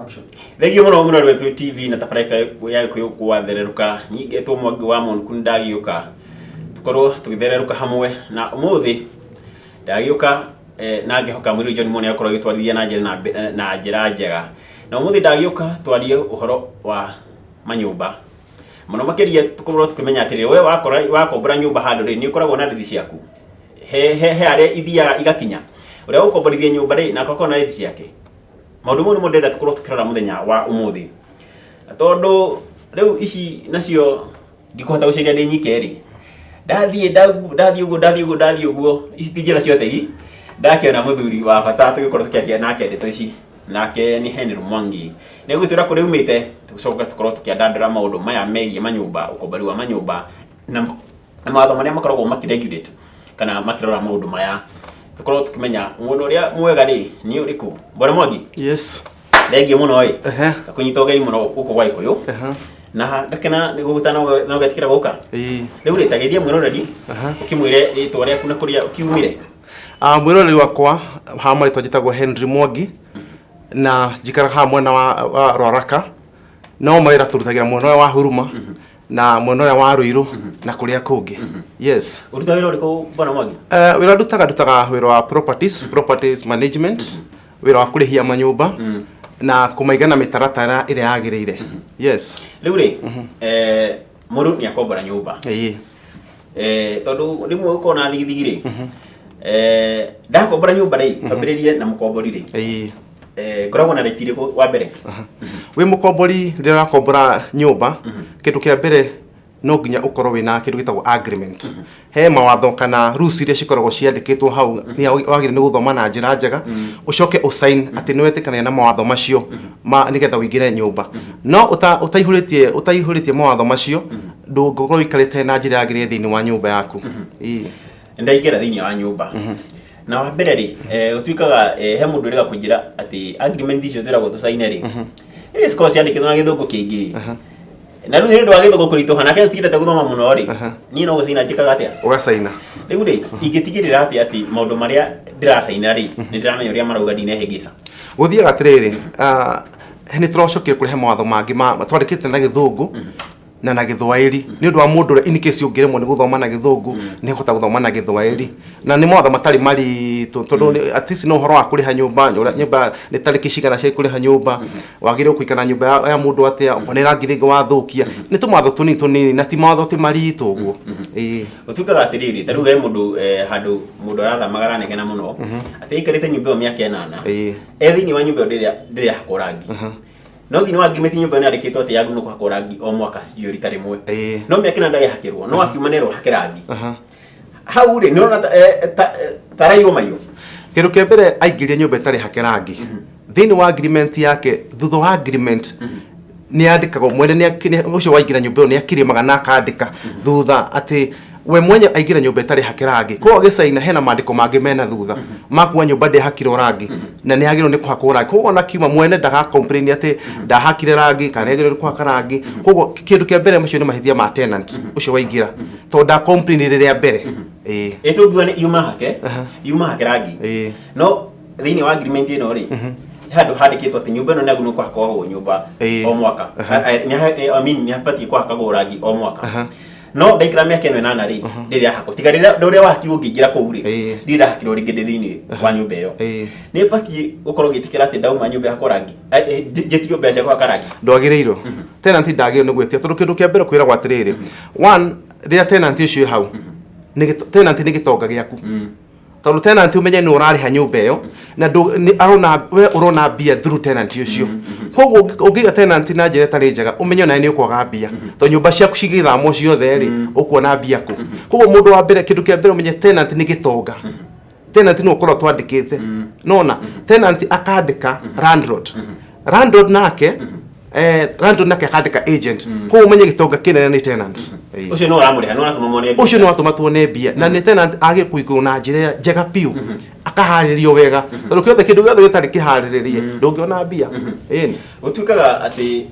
Action. Thengiũ mũno mũno rwa Gĩkũyũ TV na tabarĩra ya Gĩkũyũ gwathererũka. Nyingetwo Mwangi wa Mũnũku nĩndagĩũka tũkorwo tũgĩthererũka hamwe na ũmũthĩ ndagĩũka na ngĩhoka mũirũ John Mone akorwo agĩtwarithia na njĩra na njĩra njega. Na ũmũthĩ ndagĩũka twarie ũhoro wa manyũmba. Mũno makĩria tũkorwo tũkĩmenya atĩrĩrĩ, we wakora wakombora nyũmba handũ rĩ, nĩ ũkoragwo na rĩthi ciaku. He he he harĩa ithiaga igakinya. Ũrĩa ũgũkomborithia nyũmba rĩ, nake akoragwo na rĩthi ciake. Maũndũ mau nĩmo ndĩrenda tũkorwo tũkĩrora mũthenya wa ũmũthĩ. Na tondũ rĩu ici nacio ndikũhota gũcaria ndĩ nyike rĩ, ndathiĩ ndathiĩ ũguo ndathiĩ ũguo ndathiĩ ũguo, ici ti njĩra cia ũtegi, ndakĩona mũthuri wa bata tũgĩkorwo tũkĩaria nake ndeto ici, nake nĩ Henry Mwangi. Nĩ egũtwĩra kũrĩa aumĩte, tũcoke tũkorwo tũkĩandandũra maũndũ maya megiĩ manyũmba, ũkombori wa manyũmba na na mawatho marĩa makoragwo makĩ regulate kana makĩrora maũndũ maya tũkorwo tũkĩmenya mwena ũrĩa mwega rĩ nĩ ũrĩkũ. Bwana Mwangi. Yes. Thengiũ mũno ĩ. Ehe. Kũnyita ũgeni mũno gũkũ gwa Gĩkũyũ. Ehe. Na ngakena nĩ gũgũta na ũgetĩkĩra gũka. Ĩĩ. Rĩu rĩ ta geithia mwĩroreri. Aha. Ũkĩmwĩre rĩtwa rĩaku na kũrĩa ũkiumire. Ah, mwĩroreri wakwa ha marĩtwa njĩtagwo Henry Mwangi na njikaraga haha mwena wa Rwaraka no mawĩra tũrutagĩra mwena ũyũ wa Huruma na mwena ũrĩa wa Ruiru na kũrĩa kũngĩ. Yes. Ũruta wĩra ũrĩkũ Bwana Mwangi? Wĩra ndutaga wĩra wa properties, properties management, wĩra wa kũrĩhia manyũmba na kũmaiga na mĩtaratara ĩrĩa yagĩrĩire. Yes. Rĩu rĩ, mũndũ nĩ akombora nyũmba. Ĩĩ. Tondũ rĩmwe ũkorwo na thigithigi rĩ, ndakombora nyũmba rĩ, twambĩrĩrie na mũkombori rĩ. Ĩĩ. Ngoragwo na rate irĩkũ wa mbere? Wĩ mũkombori rĩrĩa ũrakombora nyũmba, kĩndũ kĩa mbere no nginya ũkorwo wĩna kĩndũ gĩtagwo agreement. He mawatho kana rules iria cikoragwo ciandĩkĩtwo hau nĩ wagĩrĩirwo nĩ gũthoma na njĩra njega, ũcoke ũsign atĩ nĩ wetĩkania na mawatho macio ma nĩgetha ũingĩre nyũmba. No ũtaihũrĩtie ũtaihũrĩtie mawatho macio, ndũngĩkorwo ũikarĩte na njĩra yagĩrĩire thĩinĩ wa nyũmba yaku. Ĩĩ. Ndaingĩra thĩinĩ wa nyũmba. Na wa mbere rĩ, gũtuĩkaga he mũndũ ũrega kũnjĩra atĩ agreement icio twĩragwo tũcaine rĩ, cikoragwo ciandĩkĩtwo na gĩthũngũ kĩingĩ. Na rĩu nĩ ũndũ wa gĩthũngũ kũritũha nake tiendete gũthoma mũno rĩ, niĩ no gũcaina njĩkaga atĩa? Ũgacaina. Rĩu rĩ, ingĩtigĩrĩra atĩa atĩ maũndũ marĩa ndĩracaina rĩ, nĩ ndĩramenya ũrĩa marauga ndinehĩngĩca? Gũthiaga atĩrĩrĩ, nĩ tũracokire kũrehe mawatho mangĩ ma twandĩkĩte na gĩthũngũ na gĩthwaĩri nĩ ũndũ wa mũndũ ũrĩa in case ũngĩremwo nĩ gũthoma na gĩthũngũ nĩ ũkũhota gũthoma na gĩthwaĩri na nĩ mawatho matarĩ maritũ tondũ at least no ũhoro wa kũrĩha nyũmba, ũrĩa nyũmba nĩ tarĩki cigana cia kũrĩha nyũmba, wagĩrĩirwo gũikara nyũmba ya mũndũ atĩa, okorwo nĩ rangi rĩngĩ wathũkia, nĩ tũmawatho tũnini tũnini na ti mawatho atĩ maritũ ũguo. Ĩĩ. Gũtuĩkaga atĩrĩrĩ, ta rĩu he mũndũ handũ mũndũ arathamaga aranegena mũno atĩ aikarĩte nyũmba ĩyo mĩaka ĩnana, e thĩinĩ wa nyũmba ĩyo ndĩrĩ yahakwo rangi. No thĩinĩ wa agreement nyũmba ĩyo nĩ yandĩkĩtwo atĩ yagĩrĩirwo kũhakwo rangi o mwaka sijui rita rĩmwe. No mĩaka ĩna ndarĩ ahakĩrwo, no akiuma nĩ erwo hake rangi. Hau rĩ, nĩ ũrona ta araiywo maiyũ. Kĩndũ kĩa mbere aingĩria nyũmba ĩtarĩ hake rangi. Thĩinĩ wa agreement yake, thutha wa agreement nĩ yandĩkagwo mwene nĩ ũcio waingĩra nyũmba ĩyo nĩ akĩrĩmaga na akandĩka thutha atĩ we mwenye aingĩra nyũmba ĩtarĩ hake rangi. Koguo agĩcaina hena mandĩko mangĩ mena thutha ma kuga nyũmba ndĩahakirwo rangi na nĩ yagĩrĩirwo nĩ kũhakwo rangi. Koguo ona kiuma mwene ndaga complain atĩ ndahakire rangi kana nĩ yagĩrĩirwo nĩ kũhaka rangi. Koguo kĩndũ kĩa mbere macio nĩ mahĩtia ma tenant ũcio waingĩra tondũ nda complain rĩrĩa mbere. Ĩĩ. Ĩ tũngiuga nĩ yuma hake, yuma hake rangi. Ĩĩ. No thĩinĩ wa agreement ĩno rĩ, he handũ handĩkĩtwo atĩ nyũmba ĩno nĩ yagĩrĩirwo kũhakwo nyũmba o mwaka. I mean nĩ habatiĩ kũhakagwo rangi o mwaka. No ndaikara mĩaka ĩno ĩnana rĩ, ndĩrĩ yahakwo. Tiga rĩrĩa ũrĩa wahakirwo ngĩingĩra kũu rĩ, ndirĩ ndahakirwo rĩngĩ ndĩ thĩinĩ wa nyũmba ĩyo. Nĩ batiĩ gũkorwo ngĩtĩkĩra atĩ ndauma nyũmba ĩhakwo rangi, njĩtio mbeca cia kũhaka rangi? Ndwagĩrĩirwo. Tenant ndagĩrĩirwo nĩ gwĩtia tondũ kĩndũ kĩa mbere kwĩragwo atĩrĩrĩ, one, rĩrĩa tenant ũcio ĩ hau, tenant nĩ gĩtonga gĩaku. Tondũ tenant ũmenye nĩ ũrarĩha nyũmba ĩyo na nĩ arona we ũrona mbia through tenant ũcio. Koguo ũngĩiga tenant na njĩra ĩtarĩ njega ũmenye onawe nĩ ũkwaga mbia. Tondũ nyũmba ciaku cigĩthamwo ciothe rĩ, ũkuona mbia kũ? Koguo mũndũ wa mbere kĩndũ kĩa mbere ũmenye tenant nĩ gĩtonga. Tenant nĩ ũkorwo twandĩkĩte. Nona tenant akandĩka landlord. Landlord nake landlord nake akandĩka agent. Koguo ũmenye gĩtonga kĩnene nĩ tenant. Ĩĩ. Ũcio nĩ ũramũrĩha, nĩ ũratũma mone mbia. Ũcio nĩ watũma tuone mbia na nĩ tenant agĩrĩirwo kũigwo na njĩra njega biũ akaharĩrio wega tondũ kĩothe kĩndũ gĩothe gĩtarĩ kĩharĩrĩrie ndũngĩona mbia. Ĩni. Gũtuĩkaga atĩ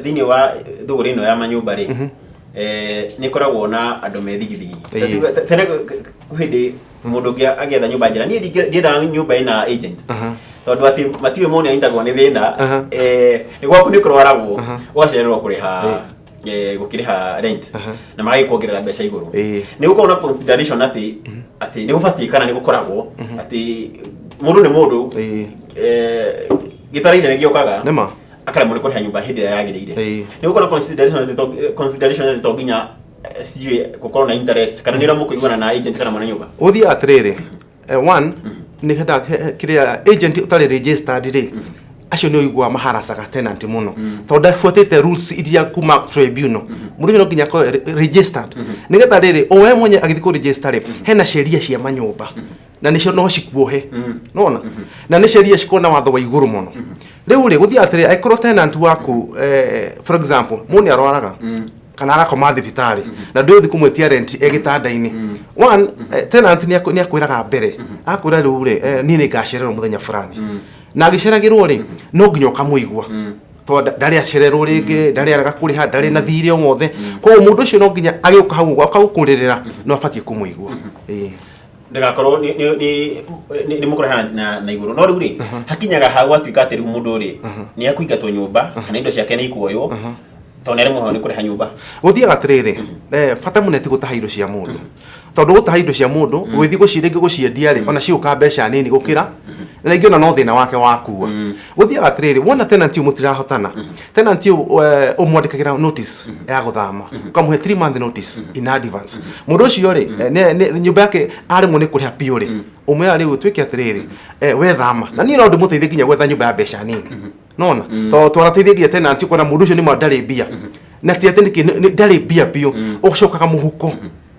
thĩinĩ wa thũgũrĩ ĩno ya manyũmba rĩ, nĩ ĩkoragwo na andũ me thigithigi. Tene kwĩ hĩndĩ mũndũ ũngĩ agĩetha nyũmba njega, niĩ ndiendaga nyũmba ĩna agent. Tondũ atĩ matiũĩ mũndũ nĩanyitagwo nĩ thĩna. Nĩ gwaku nĩ kũrwaragwo, ũgacererwo kũrĩha, gũkĩrĩha rent, na magagĩkuongerera mbeca igũrũ. Nĩ gũkorwo na consideration atĩ nĩ gũbatiĩ kana nĩ gũkoragwo atĩ mũndũ nĩ mũndũ, gĩtaraine nĩ gĩũkaga, Nĩma. akaremwo nĩ kũrĩha nyũmba hĩndĩ ĩrĩa yagĩrĩire. Nĩ gũkorwo na consideration atĩ to nginya sijui gũkorwo na interest kana nĩ ũrĩa mũkũiguana na agent kana mwene nyũmba. Ũthiaga atĩrĩrĩ, one nĩ henda kĩrĩa agent ũtarĩ registered rĩ, acio nĩ ũiguaga maharacaga tenant mũno tondũ ndabuatĩte rules iria kuma tribunal. Mũndũ ũcio no nginya akorwo registered, nĩgetha rĩrĩ o we mwenye agĩthiĩ kũ register rĩ, hena sheria cia manyũmba na nĩcio no cikuohe nona, na nĩ sheria cikorwo na watho wa igũrũ mũno. Rĩu rĩ, gũthiaga atĩrĩ, angĩkorwo tenant waku, for example, mũndũ nĩ arwaraga kana agakoma thibitarĩ na ndũĩ ũthiĩ kũmwĩtia rent e gĩtanda-inĩ, one, tenant nĩ akwĩraga mbere, akwĩra rĩu rĩ, niĩ nĩ ngacererwo mũthenya fulani, na agĩceragĩrwo rĩ, no nginya ũkamũigua tondũ ndarĩ acererwo rĩngĩ, ndarĩ arega kũrĩha, ndarĩ na thirĩ o wothe. Koguo mũndũ ũcio no nginya agĩũka hau ũguo akagũkũrĩrĩra, no abatiĩ kũmũigua. Ĩĩ. Ndagakorwo nĩ mũkũreha na igũrũ. No rĩu rĩ, hakinyaga ha gwatuĩka atĩ rĩu mũndũ rĩ nĩ akũingatwo nyũmba kana indo ciake nĩ ikuoywo tondũ nĩ aremwo nĩ kũrĩha nyũmba. Gũthiaga atĩrĩrĩ, bata mũnene ti gũtaha indo cia mũndũ, tondũ gũtaha indo cia mũndũ ũgĩthiĩ rĩngĩ gũciendia rĩ, ona cigũka mbeca nini gũkĩra, na rĩngĩ ona no thĩna wake wakua. Gũthiaga atĩrĩrĩ, wona tenant ũyũ mũtirahotana, tenant ũyũ, ũmwandĩkagĩra notice ya gũthama, ũkamũhe 3 month notice in advance. Mũndũ ũcio rĩ, nyũmba yake aremwo nĩ kũrĩha biũ rĩ, ũmwĩra rĩu twĩke atĩrĩrĩ, we thama, na niĩ no ndĩmũteithie nginya gwetha nyũmba ya mbeca nini nona, tondũ twarateithagia tenant ũkona mũndũ ũcio nĩma ndarĩ mbia, na ti atĩ nĩkĩ ndarĩ mbia biũ, ũcokaga mũhuko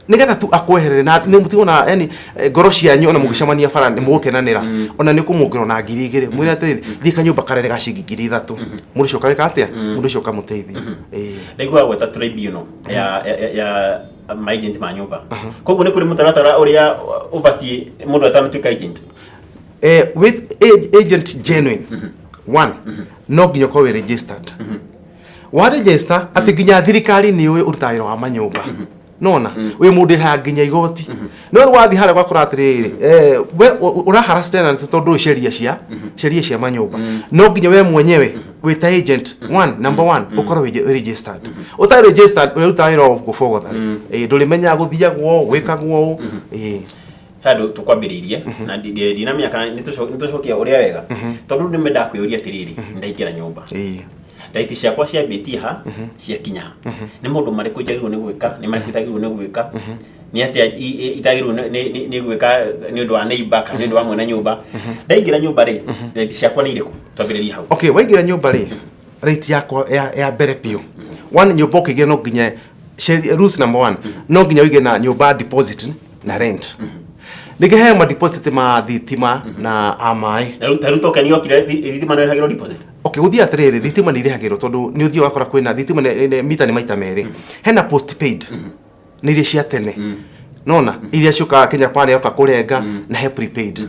nigetha tu akweherere na nĩ mũtigona yani, ngoro cianyu ona mũgĩcemania bara nĩ mũgũkenanĩra, ona nĩ ũkũmuongerera na 2000, mwĩre atĩrĩrĩ, thiĩ kanyũmba karere ga ciringi 3000. Mũndũ ũcio ũkawĩka atĩa? Mũndũ ũcio ũkamũteithia. Ĩĩ. Ndaiguaga gweta tribunal ya ma agent ma nyũmba, koguo nĩ kũrĩ mũtaratara ũrĩa ũbatiĩ mũndũ atanatuĩka agent? With agent genuine one, no nginya ũkorwo wĩ registered. Wa register atĩ nginya thirikari nĩ yũĩ ũrutaga wĩra wa manyũmba, nona wĩ mũndũ ĩrĩhaga nginya igoti. No rĩu wathiĩ harĩa ũgakora atĩrĩrĩ, we ũraharass tenant tondũ ndũĩ sheria cia manyũmba. No nginya we mwenyewe wĩ ta agent one, number one, ũkorwo wĩ registered. Ũtarĩ registered, ũrĩrutaga wĩra wa gũbogotha rĩ, ndũrĩmenyaga gũthiagwo ũũ, gwĩkagwo ũũ. Ĩĩ. Handũ tũkwambĩrĩirie na ndinamenya kana nĩ tũcokia ũrĩa wega, tondũ nĩ mendaga kwĩyũria atĩrĩrĩ, ndaingĩra nyũmba, right ciakwa ciambĩtie ha, ciakinya ha, nĩ maũndũ marĩkũ njagĩrĩirwo nĩ gwĩka, nĩ marĩkũ itagĩrĩirwo nĩ gwĩka, nĩ atĩa itagĩrĩirwo nĩ gwĩka nĩ ũndũ wa neighbor kana nĩ ũndũ wa mwene nyũmba. Ndaingĩra nyũmba rĩ, right ciakwa nĩ irĩkũ? Twambĩrĩrie hau. Okay, waingĩra nyũmba rĩ, right yakwa ya mbere biũ, one, nyũmba ũkĩingĩra no nginya rules number one, no nginya ũige na nyũmba deposit na rent. Rĩngĩ he ma deposit ma thitima na a maĩ. Na rĩu ta rĩu token yokire, thitima nĩ ĩrĩhagĩrwo deposit? Okay, gũthiĩ atĩrĩrĩ, thitima nĩ irĩhagĩrwo tondũ nĩ ũthiaga ũgakora kwĩna thitima mita nĩ maita merĩ. Hena postpaid, nĩ iria cia tene nona iria ciũkaga Kenya Power yoka kũrenga, na he prepaid.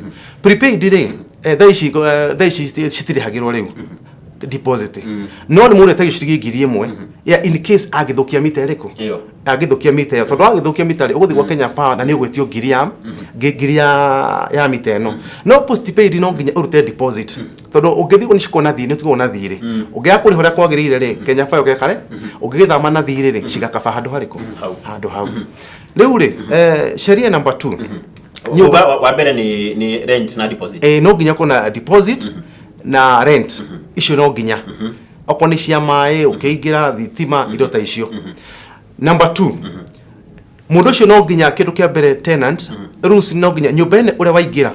Prepaid rĩ, thaa ici citirĩhagĩrwo rĩu deposit, no nĩ mũndũ etagio ciringi 1000 ya in case angĩthũkia mita ĩrĩkũ. Ĩyo. Angĩthũkia mita ĩyo, tondũ agĩthũkia mita rĩ, ũgũthiĩ gwa Kenya Power na nĩ ũgwĩtio ngiri ya mita ĩno. No postpaid no nginya ũrute deposit, tondũ ũngĩthiĩ nĩ cikoragwo na thiirĩ, nĩ ũtigagwo na thiirĩ. Ũngĩaga kũrĩha ũrĩa kwagĩrĩire rĩ, Kenya Power ũgekare ũngĩgĩthama na thiirĩ rĩ, cigakaba handũ harĩkũ? Hau. Handũ hau. Rĩu rĩ, sheria number 2. Nyũmba wa mbere nĩ rent na deposit. No nginya ũkorwo na deposit na rent. Icio no nginya, okorwo nĩ cia maĩ ũkĩingĩra, thitima, indo ta icio. Number 2, mũndũ ũcio no nginya, kĩndũ kĩa mbere, tenant rules, no nginya nyũmba ĩno ũrĩa waingĩra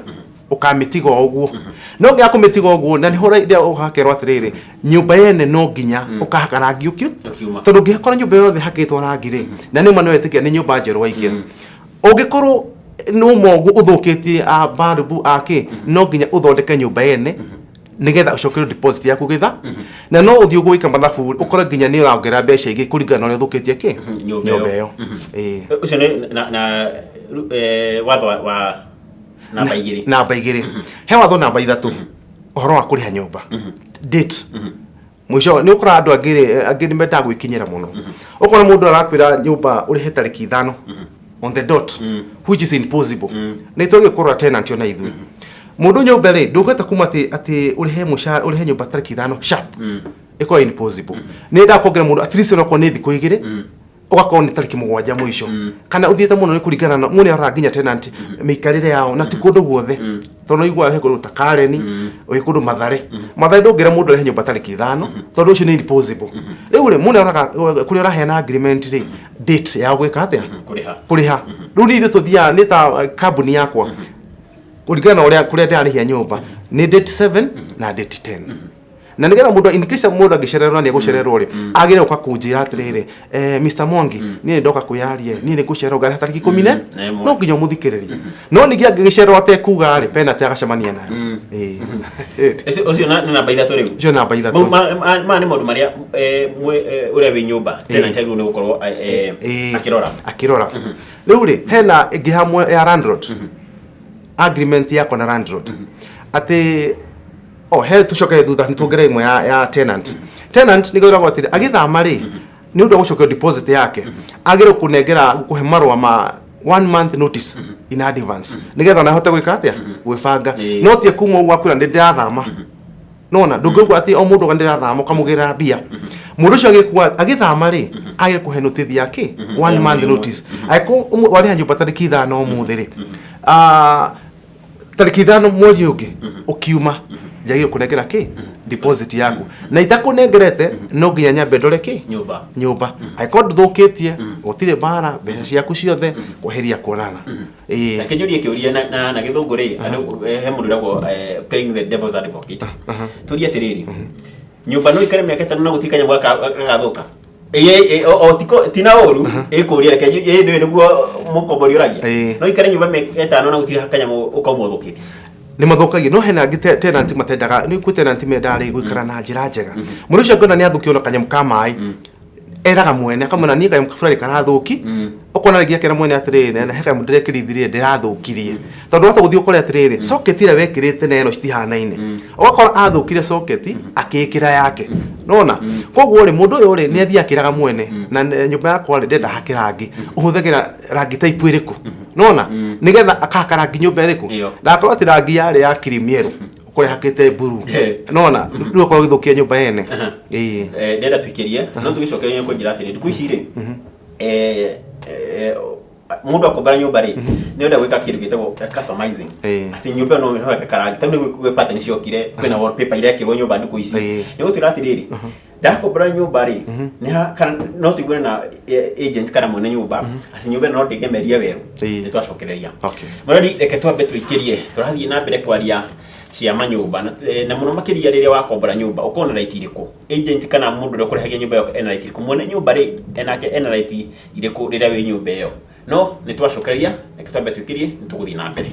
ũkamĩtiga o ũguo, no nginya kũmĩtiga ũguo, na nĩho rĩrĩa ũgakerwo atĩrĩrĩ, nyũmba yene no nginya ũkahaka rangi ũkiu. Ũkiuma. Tondũ ũngĩkora nyũmba yothe hakĩtwo rangi rĩ, na nĩ ma nĩ wetĩkia nĩ nyũmba njerũ waingĩra, ũngĩkorwo nĩ ũma ũguo ũthũkĩtie a barubu akĩ, no nginya ũthondeke nyũmba yene nigetha ũcokerwo deposit yaku gĩtha, na no ũthiĩ ũgwĩka mathabu ũkore nginya nĩ ũrongerera mbeca ingĩ kũringana na ũrĩa ũthũkĩtie kĩ. Nyũmba ĩyo. Nyũmba ĩyo. Ĩĩ. Ũcio nĩ na watho wa namba 2. Namba 2. He watho namba 3, ũhoro wa kũrĩha nyũmba date mũico. Nĩ ũkoraga andũ angĩ rĩ, angĩ nĩ mendaga gwĩkinyĩra mũno, ũkona mũndũ arakwĩra nyũmba ũrĩhe tarĩki 5 on the dot, which is impossible. Nĩ twagĩkorwo tenant ona ithuĩ. Mũndũ nyũmba rĩ, ndũngĩhota kuma atĩ atĩ ũrĩhe mũcara, ũrĩhe nyũmba tarĩki 5 sharp. Ĩkorwo impossible. Nĩ ndendaga kuongerera mũndũ at least onokorwo nĩ thikũ 2, ũgakorwo nĩ tarĩki 7 mũico, kana ũthiĩte mũno nĩ kũringana na mũndũ nĩaroraga nginya tenant mĩikarĩre yao, na ti kũndũ guothe, tondũ nĩũiguaga he kũndũ ta Karen, wĩ kũndũ Mathare. Mathare ndũngĩra mũndũ arehe nyũmba tarĩki 5, tondũ ũcio nĩ impossible. Rĩu rĩ, mũndũ nĩaroraga kũrĩa ũraheana agreement rĩ, date ya gwĩka atĩa? Kũrĩha. Kũrĩha. Rĩu nĩ ithuĩ tũthiaga nĩ ta kambuni yakwa, kũringana na ũrĩa kũrĩa ndĩrarĩhia nyũmba nĩ date 7 na date 10, na nĩgetha mũndũ, in case mũndũ angĩcererwo, nĩ egũcererwo rĩ, agĩrĩire gũka kũnjĩra atĩrĩrĩ, "Mr Mwangi, niĩ nĩ ndoka kwĩyaria, niĩ nĩ ngũcererwo, ngarĩha tarĩki ikũmi na Na ĩmwe." No nginya ũmũthikĩrĩrie. No ningĩ angĩgĩcererwo atekuga rĩ, penalty agacemania nayo. Ĩĩ. Ũcio na namba 3 rĩu. Ũcio namba 3. Maya nĩ maũndũ marĩa ũrĩa wĩ nyũmba tenant agĩrĩirwo nĩ gũkorwo akĩrora. Akĩrora. Rĩu rĩ, hena ĩngĩ hamwe ya landlord, agreement yakwa na landlord, atĩ oh, he tucokere thutha nĩ tuongerere ĩmwe ya tenant. Tenant nĩ kwĩragwo atĩrĩ, agĩthama rĩ, nĩ ũndũ wa gũcokio deposit yake, agĩrĩirwo kũnengera, kũhe marũa ma one month notice in advance, nĩgetha ona ahote gwĩka atĩa? Gwĩbanga. No tie kuma ũguo akwĩra nĩ ndĩrathama. Nona ndũngĩigua atĩ o mũndũ auga ndĩrathama ũkamũgĩrĩra mbia. Mũndũ ũcio agĩkua agĩthama rĩ, agĩrĩirwo kũhe notice ya kĩ? One Ya month mweri ũmwe. notice. Angĩkorwo warĩha nyũmba tarĩki 5 ũmũthĩ rĩ, tarĩki 5 mweri ũyũ ũngĩ ũkiuma, njagĩrĩirwo kũnengera kĩ? Deposit yaku. Na itakũnengerete, no nginya nyambe ndore kĩ? Nyũmba. Nyũmba. Angĩkorwo ndũthũkĩtie, gũtirĩ mbara, mbeca ciaku ciothe, kweheria kuonana. Ĩĩ. Reke njũrie kĩũria na gĩthũngũ rĩ, andũ, he mũndũ wĩtagwo playing the devil's advocate. Tũrie atĩrĩrĩ, nyũmba no ikare mĩaka 5 na gũtirĩ kanyamũ gagathũka? Ĩĩ, o tina ũru ĩkũria, reke ĩĩ nĩwe nĩguo mũkombori ũragia. No ikare nyũmba mĩaka 5 na gũtirĩ kanyamũ ũkauma ũthũkĩte? Nĩ mathũkagia, no hena angĩ tenant matendaga. Nĩ kwĩ tenant mendaga rĩ gũikara na njĩra njega. Mũndũ ũcio angĩona nĩ athũkio na kanyamũ ka maĩ, eraga mwene, akamwĩra, "Niĩ kanyamũ fulani karathũki." Ũkona rĩngĩ akera mwene atĩrĩrĩ, "Na he kanyamũ ndĩrekĩrithirie, ndĩrathũkirie." Tondũ wahota gũthiĩ ũkore atĩrĩrĩ, socket ĩrĩa wekĩrĩte na ĩno citihanaine, ũgakora athũkire socket akĩĩkĩra yake. Nona koguo rĩ, mũndũ ũyũ rĩ, nĩ athiĩ akĩraga mwene, "Na nyũmba yakwa rĩ, ndĩrenda hake rangi, ũhũthagĩra rangi type ĩrĩkũ?" Nona nĩgetha akahaka rangi nyũmba ĩrĩkũ. Ĩyo. Ndakorwo atĩ rangi yarĩ ya cream yerũ, ũkorwo ĩhakĩte mburu. Nona rĩu ũkorwo ũgĩthũkia nyũmba yene. Ĩĩ. Ndĩrenda tũikĩrie, no tũgĩcokeria kũnjĩra atĩrĩ, thikũ ici rĩ, mũndũ akombora nyũmba rĩ, nĩ enda gwĩka kĩndũ gĩtagwo customizing, atĩ nyũmba ĩyo no ĩke karangi, tondũ nĩ gwĩ pattern ciokire, kwĩna wallpaper irekĩrwo nyũmba thikũ ici. Nĩ gũtwĩra atĩrĩrĩ, ndakombora nyũmba rĩ, nĩ ha kana no tũiguane na agent kana mwene nyũmba atĩ nyũmba ĩno no ndĩgemerie werũ? Nĩ twacokereria. Mũrori, reke twambe tũikĩrie, tũrathiĩ na mbere kwaria cia manyũmba na mũno makĩria rĩrĩa wakombora nyũmba, ũkorwo na right irĩkũ? Agent kana mũndũ ũrĩa ũkũrĩhagia nyũmba ĩyo ena right irĩkũ? Mwene nyũmba rĩ, enake ena right irĩkũ rĩrĩa wĩ nyũmba ĩyo? No nĩ twacokereria, reke twambe tũikĩrie, nĩ tũgũthiĩ na mbere.